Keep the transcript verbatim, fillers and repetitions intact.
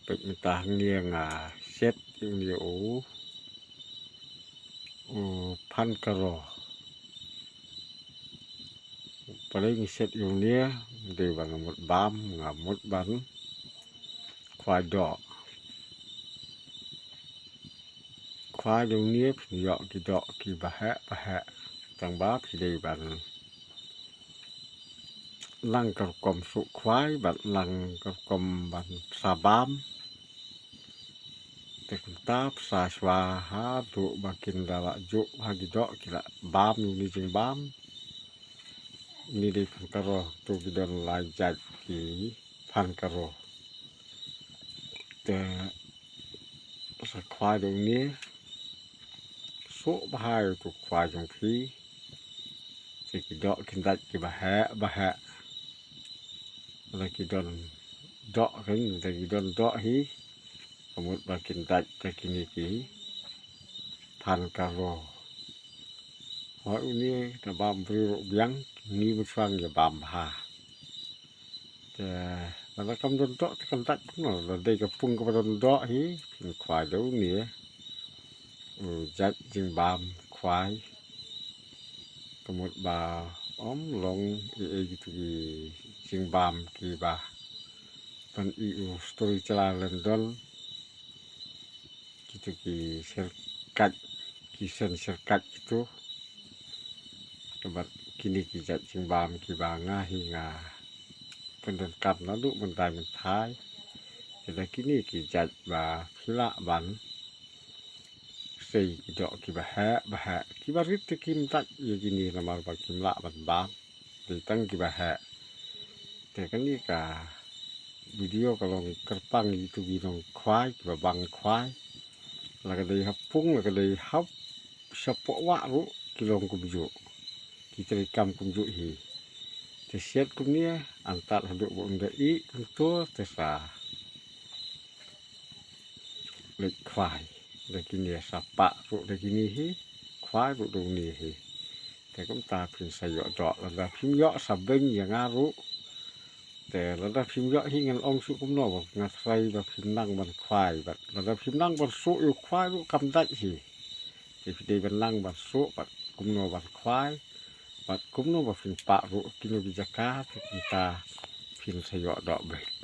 Peit mynta hangne nga set ïa une u, u phan karo. Balei nga set ïa une? Dei ba nga mut bam, nga mut ban khwai doh. Khwai da une phin ïoh ki doh kiba heh ba heh. Tang ba phi dei ban lang ka rukom suh khwai bad lang ka rukom ban sa bam. Te kumta phi sa shuwa haduh ba kin da lah juh ha ki doh ki lah bam ïa une jingbam. Une dei phan karo, to ki don lai jait ki phan karo. Te sa khwai da une, suh bha ïa uto u khwai jong phi. Te ki doh kin dait kiba heh ba heh. Lada ki don doh kein, lada ki don doh hi, ka mut ba kin dait da kine ki phan karo. Hooid, une da bam briew ruh biang, ngi mynshuwa ngi ïa bam bha. Te lada kam don doh te kan dait kumno? Lada dei ka pung kaba don doh hi, phin khwai da une u jait jingbam khwai. Ka mut ba ym long ei ei kito ki jingbam kiba pyn-i u story jylla lyndon. Kito ki syrkait, ki shen syrkait kito. Bad kine ki jait jingbam kiba nga hi nga pyndonkam naduh mynta mynta. Te da kine ki jait ba phi lah ban sei ki doh kiba heh ba heh. Kiba rit te kim dait ïa kine namar ba kim lah ban bam. Dei tang kiba heh. Te kane ka video ka long kyrpang ïa kito ki nongkhwai kiba bang khwai. La ka dei ha pung, la ka dei ha shapoh wah ruh ki long kumjuh. Ki trei kam kumjuh hi. Te set kumne, antad haduh ba un da ih kumto te sa leit khwai da kine, sa pah ruh da kine hi, khwai ruh da une hi. Te kumta phin sa ïoh doh, lada phim ïoh sa beiñ ïa nga ruh. Te lada phim ïoh hi ngan ong shuh kumno ba nga tharai ba phim nang ban khwai, bad lada phim nang ban suh ïa u khwai ruh kam dait hi. Te phi dei ban nang ban suh bad kumno ban khwai bad kumno ba phin pah ruh kino ki jaka, te kumta phin sa ïoh doh beit.